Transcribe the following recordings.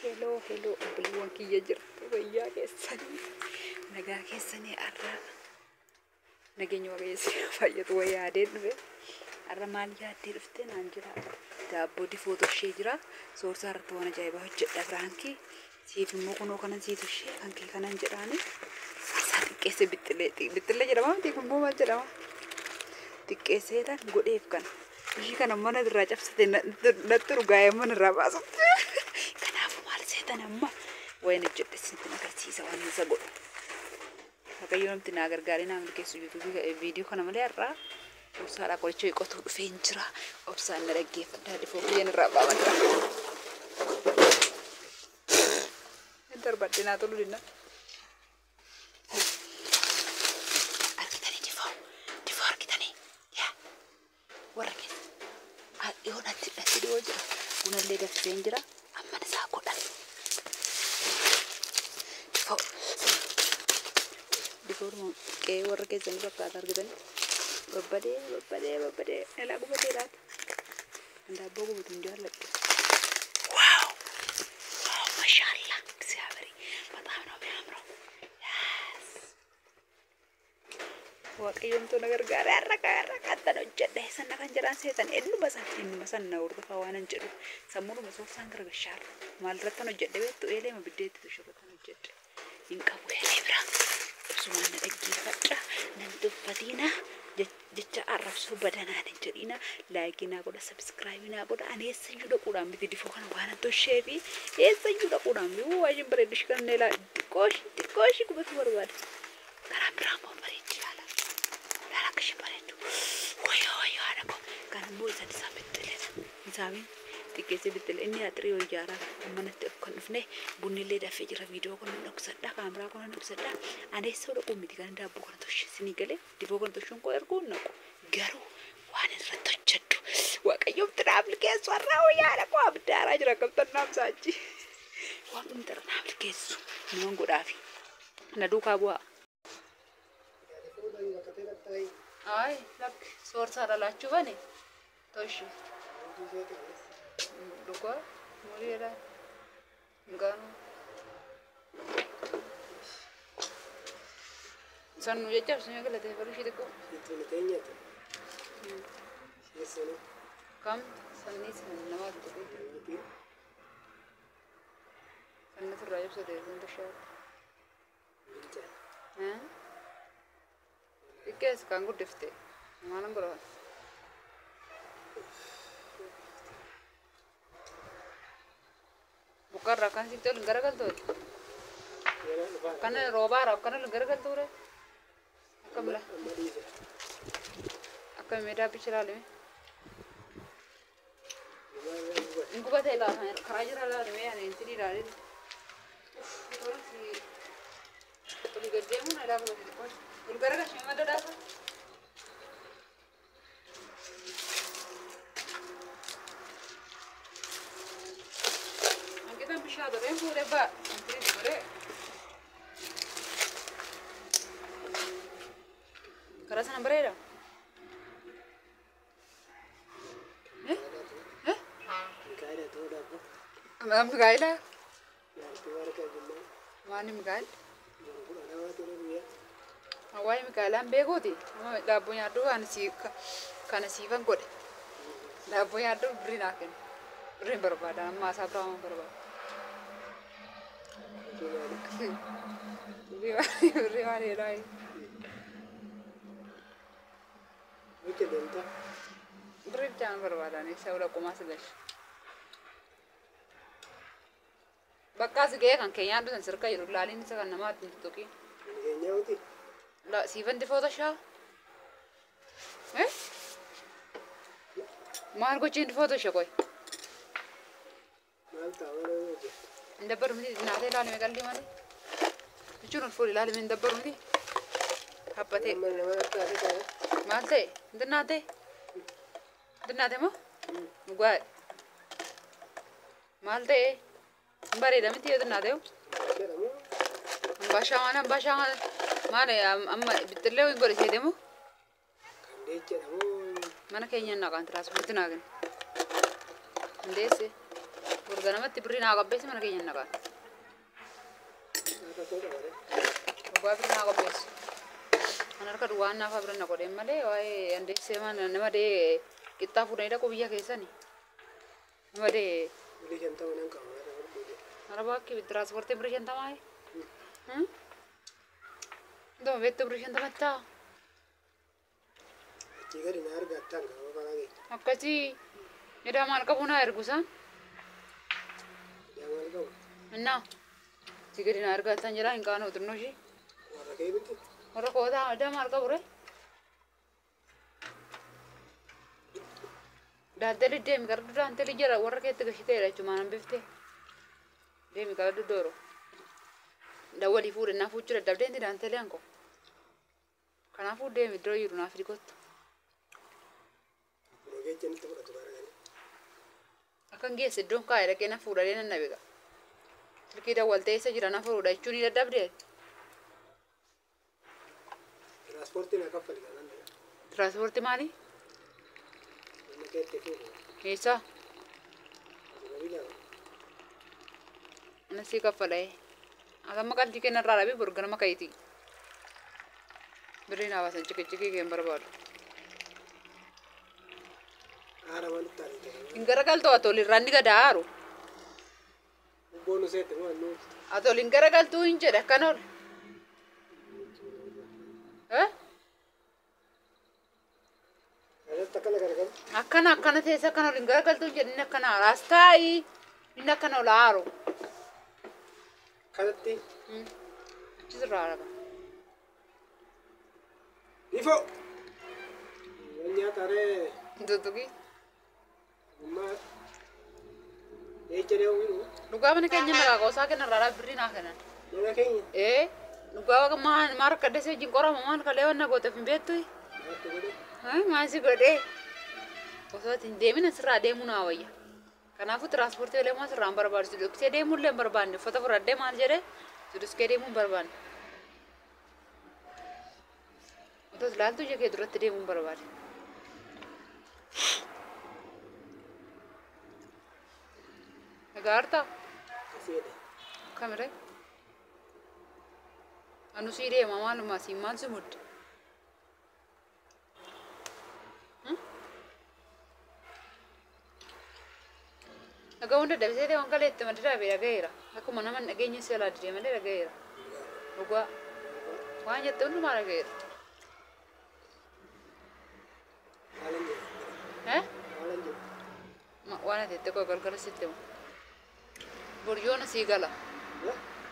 Hello, hello, obboleewwan kiyya jirtu fayyaa keessanii nagaa keessanii har'a nageenya waaqayyo isin fayyadu wayii yaadee dhufe har'a maal yaaddee dhufte naan jira daabboo difoo toshee jira soorsaa irratti waan ajaa'ibaa hojjedha biraankii siif immoo kunoo kanan sii toshee kan kee kanan jedhaani isaa xiqqeesse bixxilee bixxilee jedhama miti kun immoo maal jedhama xiqqeessee tan godheef kana ishii kana mana irraa cabsite natti urgaa'ee mana irraa baasute kanaafuu maal seetan amma wayin hojjedhe isinitti agarsiisa waan isa godhu. Waaqayyo namti naa gargaaree naa milkeessu yuutuubii viidiyoo kana malee har'aa obsaadhaa qoricha qotuu dhufee hin jira. Obsaan na dhaggeeffadhaa difoo biyyeen irraa baafadha. Hin darbadhe naa tolu dinna. Argitanii difoo difoo argitanii yaa warra keessa dhiyoo natti natti dhiyoo jira. Bunallee danfisee hin jira. Amman isaa godhan. Difoo difoodhuma qe'ee warra keessanii fakkaata argitanii. Babbadee babbadee babbadee elaa gubatee laata. Kan daabboo gubatu hin jaalladhu. Wow wow mashallah እግዚአብሔር በጣም ነው የሚያምረው። Yes. Waaqayyoomtu na gargaara har'a har'a kattan hojjedha sanna kan jedhaan seetan ennuma san ennuma san na hordofaa waan hin jedhu sammuudhuma soorsaan gargashaarra maal irrattan hojjedhe beektu eeleema biddeetti tushurrattan hojjedhe hin qabu eelee bira ibsumaan na dhaggeeffadha nan tuffatiina jecha arrabsoo badanaan hin jedhina laayikii naa godha sabskraayibii naa godha ani eessayyuu dhaquudhaan miti difoo kana waan hin toshee fi eessayyuu dhaquudhaan miti waa ishiin bareeddu ishii kan ilaa xiqqooshi xiqqooshi gubatu barbaada karaa biraa immoo bareeddi ilaala ilaala akka ishiin bareeddu wayyoo wayyoo haadha koo kan immoo isaan isaa bixxileedha isaamin xiqqeessee bixxile inni haxirii wayyaaraa manatti of kan dhufne bunnillee dafee jira viidiyoo kana dhoksadha kaameraa kana dhoksadha ani eessa dhaquu miti kan daabboo kana toshe sinii galee difoo kana toshuun koo erguu hin naqu garuu waan irratti hojjedhu waaqayyoon xiraaf milkeessu har'aa wayyaadha koo abdaaraa jira qabtan naamsaachi waan dhumti irra naa milkeessu naman godhaafi na duukaa bu'aa. Ay, lakki soorsaadha laachuu bane toshi. Dhugaa muriidha. Ngaanu. San nu jajjabsu yoo galatee baruu ishee xiqqoo. Kam sanni san namaaf jedhee. Sanni turraa jabsate sun toshaati. Xiqqees kan guddifte maalan godhan. Buqqarraa kan sitti ol hin garagaltooti. Akkana roobaara akkana ol hin garagaltuure. Akkam la akkam mee daabbicha ilaalime. Hin gubate ilaala karaa jira ilaalime ani intin ilaalin. Ol gad deemuun ilaa gubate xiqqoo. Ol garagalchime madda dhaafa. Hanqitan bishaan doreen fuudhee ba'a. Intin godhee. Karaa sana bareeda. Mikaa'ila? Maani Mikaa'il? Waa'ee Mikaa'elaan beekuuti. Amma daabboo nyaadhu ani si kana siifan godhe. Daabboo nyaadhu birrii naa kennu. Birriin barbaada amma asaa biraa waan barbaada. Birrii maal jedhaa? Birrii bichaan barbaada ani isa ola qumaa si galcha. Bakka as ga'ee kan keenyaan dhusan sirka jiru laaliin isa kan namaatti hin tuttuqin. Siifan difoo toshaa? Maal gochiin difoo toshe qoy? Hin dabbaru miti naatee ilaalime qalbii malee. Jechuun ol fuudhi ilaalime hin dabbaru miti. Haphatee. Maal ta'e? Hin xinnaatee? Hin xinnaate moo? Dhugaadha. Maal ta'e? Hin bareeda miti yoo xinnaate hoo? Ambaashaa maal ambaashaa maal maal amma bixxillee hin godhe seete moo? Mana keenya naqaan tiraanspoortii naa kenna. Hindeesse. Ganamatti birrii naa qopheessi mana keenya naqaan. Dhugaa birrii naa qopheessi. Kan harka duwwaan naafaa bira na godheen malee waa'ee andeessee nama dee qixxaa fuudhanii dhaqu biyya keessani. Nama dee. Birrii 50 nan qaba. Araba akki tiraanspoortiin birrii 50 Ndoo beektu birrii 50ttaa. Achii gadi na argattan gaafa karaa keenya. Akkasii edaa maal qabu naa ergu isaan? Edaa maal qabu? Innaa achii gadi na argattan jedhaa hin qaanoo xinnoo ishee. Warra kee miti? Warra kootaa edaa maal qabu ree? Daanteelli deemi gara daanteelli jala warra keetti gashiteedha jechuudha biftee. Deemi gara duddooro. Dawwalii fuudhannaa fuuchuu dadhabdee inni daanteelli hanqo. Kanaafuu deemi iddoo jiru naaf kottu. Akkan geesse iddoon kaa'e dhaqee na fuudhadhee nan dhabe. Silkii dawwaltee eessa jira na fuudha jechuun ni dadhabdee. Tiraanspoortii na kaffali kanaan. Tiraanspoortii maali? Mana keetti fuudhu. Eessa? Ana sii kaffalee. Asamma qalbii kennarraa dhabee bor ganama ka'iiti. Birrii naa baasan cikicikii kee hin barbaadu. Haara walitti ariite. Hin garagaltu ati ol irraan ni gad aaru. Bubboon useetti moo annuu? Ati ol hin garagaltuu hin jedhe akkana ol. Eh? Kanatti akkana garagaltu. Akkana akkana teessa akkana ol hin garagaltuu hin jedhe inni akkana aara. As taa'i inni akkana ol aaru. Kanatti. Achi sirraa aara. Ifo! Nyaata ree. Tuttuqii. Amma eecha deemu. Dhugaa mana keenya maqaa qoosaa kennarraa birrii naa kennan. Mana keenya. Ee dhugaa waaqa maal maal akka addasee wajjin qorama maal kalee waan na gooteef hin beektu. Maaltu godhe? Maal si godhee? Osoo ati hin deemin asirraa deemuu naa wayya. Kanaafuu tiraanspoortii malee waan sirraa hin barbaadu. Si dhoksee deemuu illee hin barbaanne. Uffata fudhadhee maal jedhee si dhoksee deemuu hin barbaanne. Otoo ilaaltu ija kee duratti deemuu hin barbaade. Egaa harta? Asiidha. Kamiree? Anu sii deema maaluma siin maal si mudde? Dhagaa hunda dabsee waan kaleetti madda dhaabee dhagayeera. Akkuma nama hin dhageenye si alaa didee malee dhagayeera. Dhugaa. Waan jette hundumaa dhagayeera. Maalan jedhu? Eh? Maalan jedhu? Waan ati itti galgala sitti himu. Borjoona sii gala.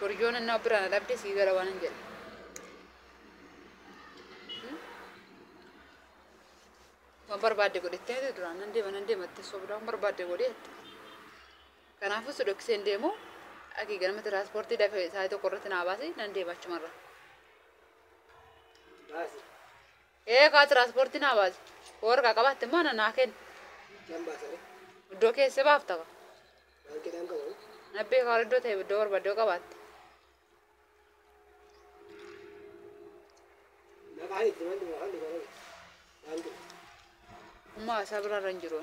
Borjoona inni biraan dhabde sii gala waan hin jedhe. Waan barbaadde godhettee duraan nan deema nan deema itti sobdaa waan barbaadde godheette. Kanaafuu si dhoksee hin deemu. Akii ganama tiraanspoortii dafee sa'aatii 1 irratti naa baasi nan deema achumarra. Baasi. Ee kaa tiraanspoortii naa baasi. Waraqaa qabaatte immoo naa kenni. Jan baasare. Iddoo keessa baafta ka. Baankiidhaan qabu. Nabbee kaa iddoo ta'e iddoo barbaaddoo qabaatte. Maqaan itti manni maqaan dhugaa baankii. Amma haasaa biraarra hin jiru.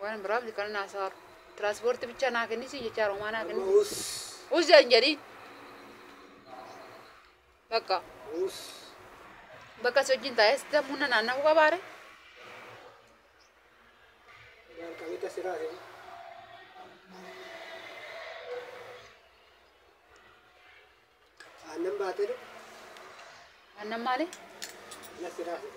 Waan biraa miti kan haasaaru. Tiraanspoortii bichaa naa kennisi jechaa Roomaa naa kennisi. Us. Us jedhan jedhiin. Bakka. Us. Bakka si wajjin taa'ee sitti humna naanna'uu qabaare. Maal qabeetta siraase. Aannan baatee dhufu. Aannan maali? Na siraase.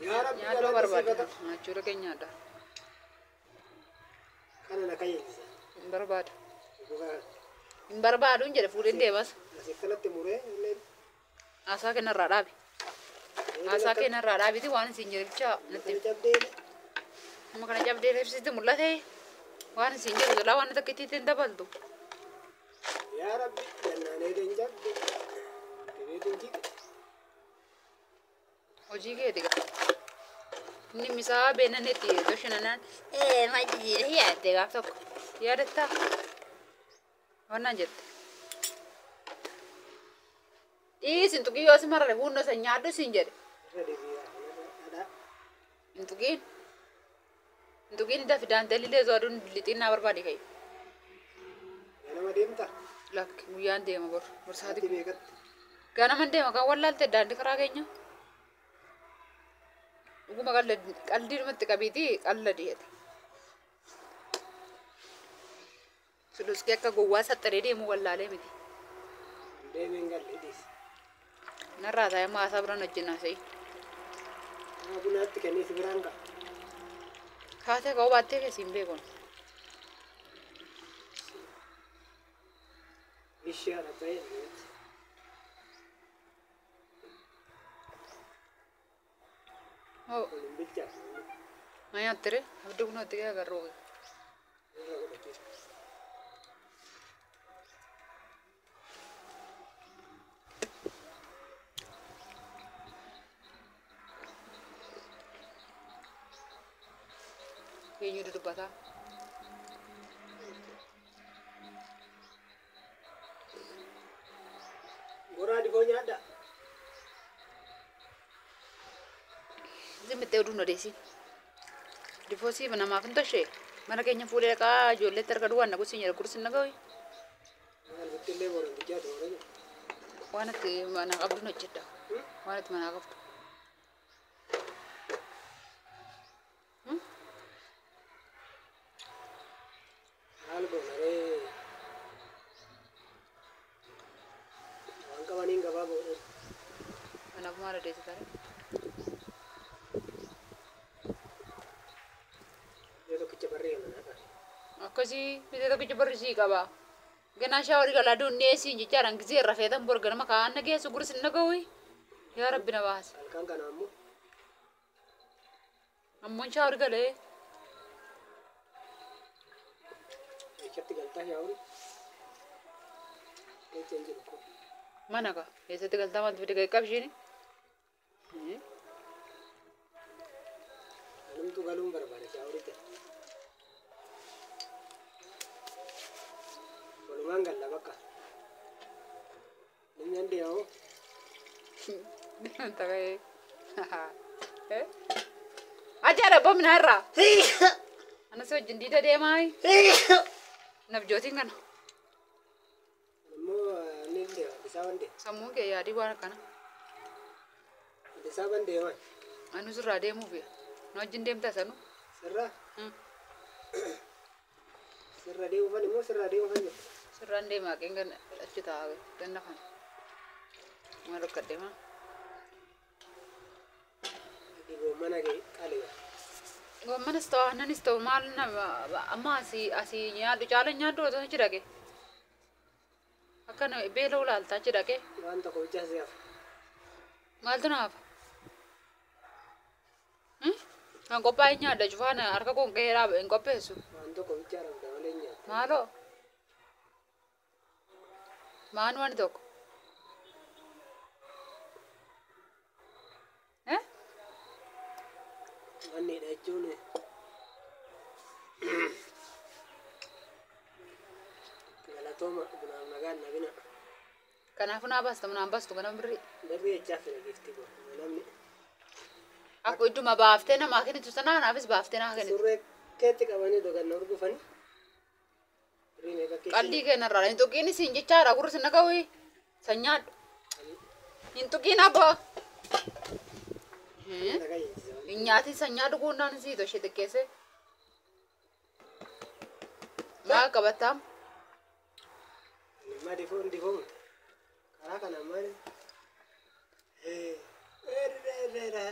Yaa Rabbi Nyaadhoo galata barbaada. siifata. Nyaachuudha keenya adda. Kana na kayyadisa. Hin barbaadu. Gogaa Hin barbaadu hin jedhe fuudheen deemas. asii kanatti muree illee. Haasaa kennarraa dhaabi. Haasaa kennarraa dhaabiti waan isin jedhe bicha natti. Kana cabdee. Amma kana cabdee ibsitti mul'ate. Waan isin jedhu jalaa waan takka ittiin hin dabaltu. Yaa Rabbi gannaanee den cabde. Dibeetiin jige. Hojii keeti gaa. Inni misaa beenanetti bashannanaan ee maal jijjiiree yaadde gaaf tokko yaadattaa waan naan jette. Dhiisin tuqii yoo si marare fuunnoo san nyaadhu siin jedhe. Irra deebi'aa. Tuqiin. Tuqiin dafi daanteelli illee aduun lixiin naa barbaade ka'i. Ganama deemtaa? Lakki guyyaan deema bor. Borsaati. Ati meeqatti? Ganaman deema kan wallaalte daandii karaa keenya. Dhuguma qaldiidhumatti qabiitii qalla dhiyeete. Suluskee akka gowwaa saxxaree deemu wallaalee miti. Deemeen galle dhiisi. Narraa taa'ee maasaa biraan hojjennaa se'i. Nama bunaatti kennee si biraan ga'a. Kaatee ka'uu baattee keessi hin beekun. Ishee haadha ta'e. Hoo Kun hin bilchaatu. maa nyaattire abdii kun hojii agarruu. Irra godhatee. Eenyu dubbataa? Goraa difoo nyaadha. Zimmittee oduun odeessi. Difoo siif namaaf hin toshee. Mana keenya fuudhee dhaqaa ijoolleetti harka duwwaan na gusiin jedha gursi na gahu. Maal sitti illee boran bilchaatu boran. Waan itti manaa qabduun hojjedha. Waan itti manaa qabdu. Maal goonaree? Waan qabaniin gabaa boodhan. Kanaaf maal odeessi taate? Yoo tokkicha barree manaa qaba. Akkasii bitee tokkicha barrisii qaba. Ganaa shaaworii galaa duun dhiyeessiin jechaadhaan gisee irra feetan bor ganama kaa'an na geessu gursi na gahu. Yaa Rabbi na baase. Halkan kana ammoo Ammoon shaaworii galee eessatti galtaa shaawuri? Keessa hin jiru kun. Mana ka eessatti galtaa maaltu fide ga'e qabshiini? Anumtu galuun barbaada shaaworii ta'e. Walumaan galla bakka. Namni an deemamu Taga'ee. Ajaa'ibaa bomna irraa. Anas wajjin diida deemaa. Nabjootiin kana. Immoo inni hin deema. Addis Ababaan deema. Sammuun kee yaadii waan akkana. Addis Ababaan deeman. Anu sirraa deemuuf nu wajjin deemtaa sanu. Sirraa? Sirra deemuufan immoo sirraa deemuufan jetta. Sirraan deemaa qeen achi taa'a ganna kana. Maal akka deemaa? Goommana kee qaliba. Goommanas ta'u aannanis ta'u maal nama amma asii asii nyaadhu caala nyaadhu otoo achi dhaqe. Akka beela ulaaltaa achi dhaqe. Waan tokko bicha si hafa. Maaltu na hafa? Kan qophaa'e nyaadha cufaan harka koon qe'ee hin qopheessu. Waan tokko bicha dhabda malee hin nyaattu. Maaloo? Maan waan tokko? Eh? Manniidha jechuun galatooma bunaaf nagaan nabina. Kanaafuu naa baasta naan baastu kana birrii. Birrii jechaa fedha gifti kun namni. Akka idduma baaftee namaa kennitu sana anaafis baaftee naa kennitu. Surree keetti qabanii doganna hurgufanii. Birrii meeqa keessa? Qaldii kennarraa hin tuqiin isin jechaadha gurri sin dhaga'u san nyaadhu. Hin tuqiin abbaa. Nagaa jechisa. Hin nyaatin san nyaadhu kunnaan sii toshee xiqqeesse. Maal qabattaam? Amma difoon difoon karaa kana maali?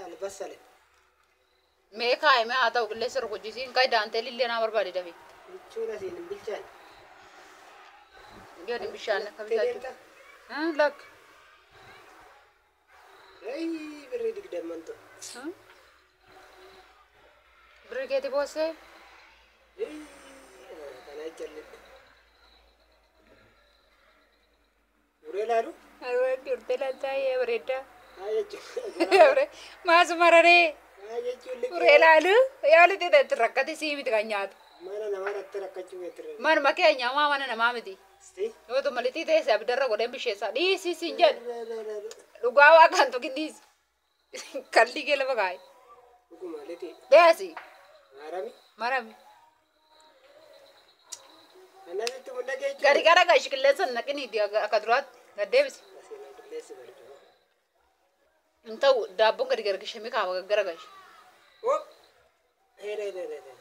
Albassale. Mee kaa'ime haa ta'u qilleensa rukuchisiin kai daantee illee naa barbaade dafi. Jechuun asiin hin bilchaanne. Gadi bishaan akka bitachuu. Lakk. Birrii digdamman ta'u. Birrii keeti boossee? Kana jalli. Uree laalu? Urtee laaltaa bareeddaa. Haa jechuun. Maasuma raree. Haa jechuun liqii. Uree laalu yaa walitti itti rakkate sii miti kan nyaatu. Mana namaa irratti rakkachuu beektirre. Manuma keenya maa mana namaa miti. Sti. Yoo malitti teesse abiddarra godheen bisheessaa dhiisii siin jedhu. Dhugaa waa kan tuqin dhiisi. Kallii kee lafa kaa'e. Dhuguma lixi. Deesi. Maarami. Marami. Annasitti mul'ate jechuudha. Gadi gara gashi qilleensa naqini akka duraatti gad deebisi. Asii qilleensi bariidha. Hin ta'u daabboon gadi gargashamee kaama gaggara gashi. Hop. Heere heere heere.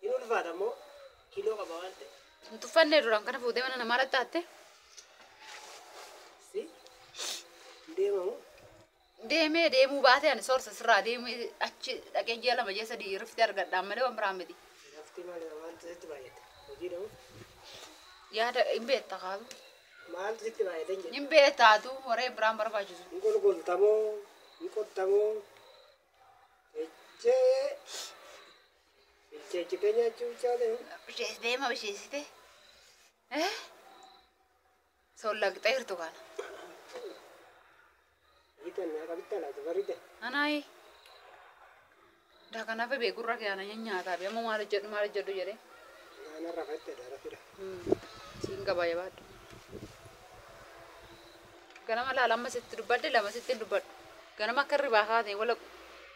Inni ulfaata immoo kiiloo qaba waan ta'e. Hin tuffannee duraan kana fuutee mana namaa dhattaatte. Si. Deemamu. Deemee deemuu baatee ani soorsa sirraa deemee achi dhaqee ji'a 2 ji'a 3 rifti argadhaan malee waan biraa miti. Lafti maali maaltu sitti baay'ate? Hojii dhabu. Yaada hin beekta kaatu. Maaltu sitti baay'ate hin jedhu. Hin beektaatu waree biraan barbaachisu. Hin golgoltamoo, hin qottamoo, ejjee bilcheechitee nyaachuu bichaa ta'e. Bishees deema bisheessite. Sollaqxee jirtu kana. Bitan naa qabitta laata barite. Anaayi. Daa kanaaf beekurra kee ana nyaataa fi amma maal hojjedhu maal hojjedhu jedhee. Naana rafatte dha rafira. Siin qaba jabaadhu. Ganama laala amma sitti dubbadhe lama sitti hin dubbadhu. Ganama akka hirribaa kaatee wala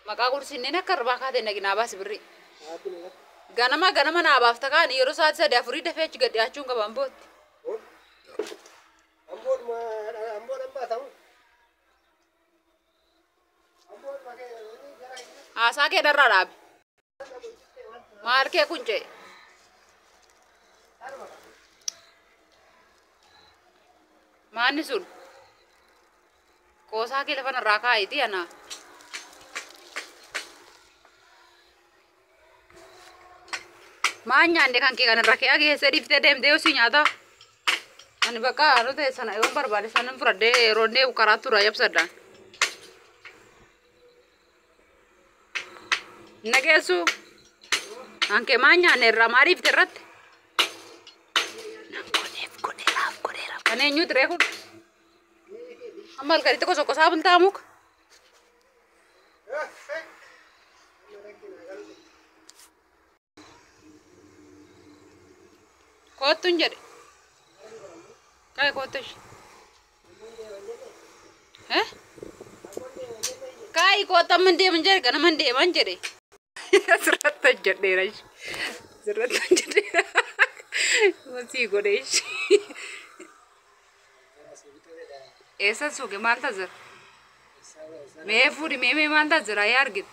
maqaa qursinneen akka hirribaa kaatee naqi naa baasi birrii. Haati na lakka. Ganama ganama naa baafta kaani yeroo sa'aatii 3 4 dafee achi gad dhiyaachuu hin qaban bootti. Hop. Amboon amboon ambaatamu. Amboon makee gara Haasaa kee dharraa dhaabe. Maal kee kun ce'e? Maanni sun? Qoosaa kee lafa narraa kaa'itii ana. Maan nyaanne kan kee kanarra kee geessee dhiiftee deemtee yoo si nyaata. Ani bakka haadha ta'e sana yoon barbaade sanan fudhadhee yeroo deemu karaa tura jabsadhaan. Nageessu. Kan kee maan nyaanne irraa maa dhiifte irratti? Nan godheef godheeraaf godheeraaf. Kan eenyuti ree kun? Amma halkanitti qosoqosaa bultaa muka. Koottuun jedhe. Kaa'e koottu ishee. Eh? Kaa'i koottu amma hin deeman jedhe ganama hin deeman jedhe. Asirratti hojjedheera ishee. Asirratti hojjedheera. Masii godhe ishee. Eessa suuqe maal ta'a jira? Mee fuudhi mee mee maal ta'a jira yaa argite?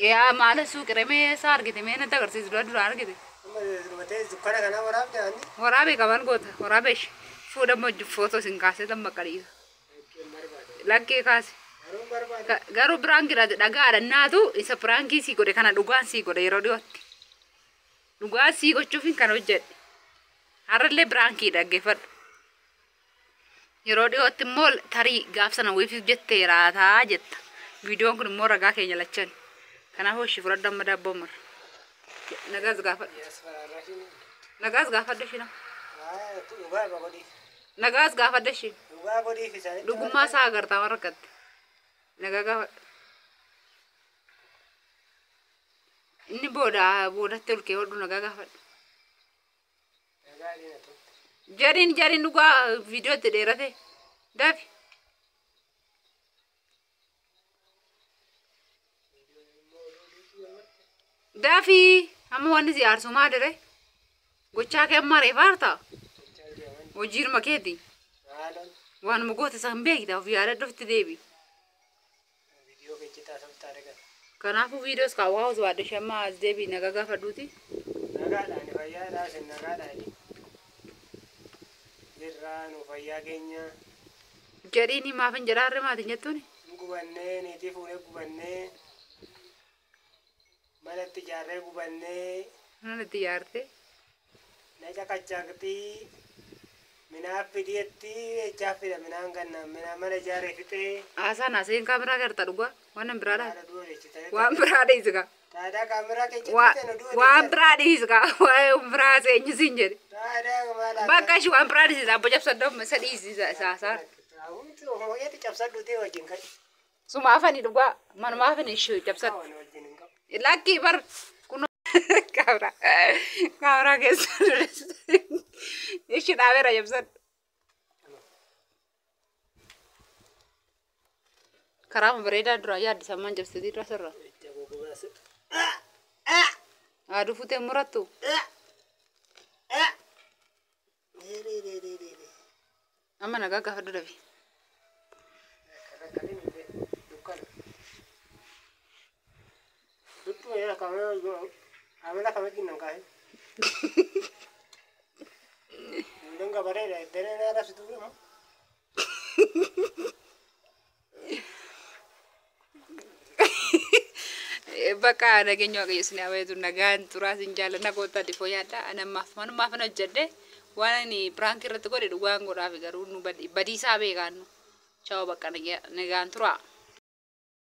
Yaa maal suuqire mee eessa argite mee natti agarsiisu dura dura argite? Waraabee qaban goota waraabee ishee fuudha amma hojii footoo isin kaasee tan maqaliisa. Lakkee kaase. Garuu biraankidha dhagaadha naatu isa biraankii sii godhe kana dhugaan sii godhe yeroo dhiyootti. Dhugaa sii gochuufin kan hojjedhe. Har'allee biraankii dhaggeeffadhu. Yeroo dhiyootti immoo tarii gaaf sana wiifiif jettee raataa jetta. Viidiyoon kun immoo ragaa keenya lachan. Kanaafuu ishii fudhadhu amma daabboo mara. Nagaas gaafadhu. Nagaas gaafadhu ishii nama. Nagaas gaafadhu ishii. Dhugummaa isaa agartaa warra argatte. Nagaa gaafadhu. Inni booda boodatti ol kee hodhu nagaa gaafadhu. Jariin jariin dhugaa viidiyoo itti dheerate. Dafi. Dafi amma wanni si aarsu maali ree? Gochaa kee amma reefa hartaa? Hojiiruma keeti. Waanuma goota isa hin beekta of yaadadhu ofitti deebi. Kanaafuu viidiyoos kaawwaa osoo baadhu ishee amma as deebii nagaa gaafadhuuti. Nagaadhaan fayyaadhaa isin nagaadhaan. Jirraa nu fayyaa keenya. Jedhiin maaf hin jedhaarre maatiin jettuuni? Gubannee niitii fuunee gubannee manatti ijaarree gubannee. Mana itti ijaarte. Na caqacaqxii minaan fideetti ejjaaf fida minaan gannaan minaan mana ijaaree fixee. Haasaan haaseen kaameraa garta dhugaa waan biraa dha. Haadha du'a jechitanii. Waan biraa dhiisi kaa. Taadaa kaameraa keessa nu du'a. Waan biraa dhiisi kaa. Waa'ee biraa seenyu siin jedhe. Taadaa maal Bakka ishii waan biraa dhiisi abbo cabsadhu isa dhiisi haasaa. Ho'eetti cabsadhuutee wajjin kan. Sumaafani dhugaa manumaafani ishii cabsadhu. Waan wajjin hin qabu. Lakkii bar kun kaameraa kaameraa keessa ishii dhaabeera cabsadhu. Karaa bareedaa duraa yaaddi sammaan jabsitii dura sirra. Ija gogogaa si. Haaduu fuutee murattu. Amma nagaa gaafadhu dafi. Bakka nageenya Waaqayyo isin haa baay'atu, nagaan turaa, isin jaalladha, koottaa difoo yaadda. Ani ammaaf manumaaf hin hojjedhe, waan ani prank irratti godhe dhugaan godhaafi, garuu nu badiisaa beekaannu. Chaawo, bakka nagaan turaa.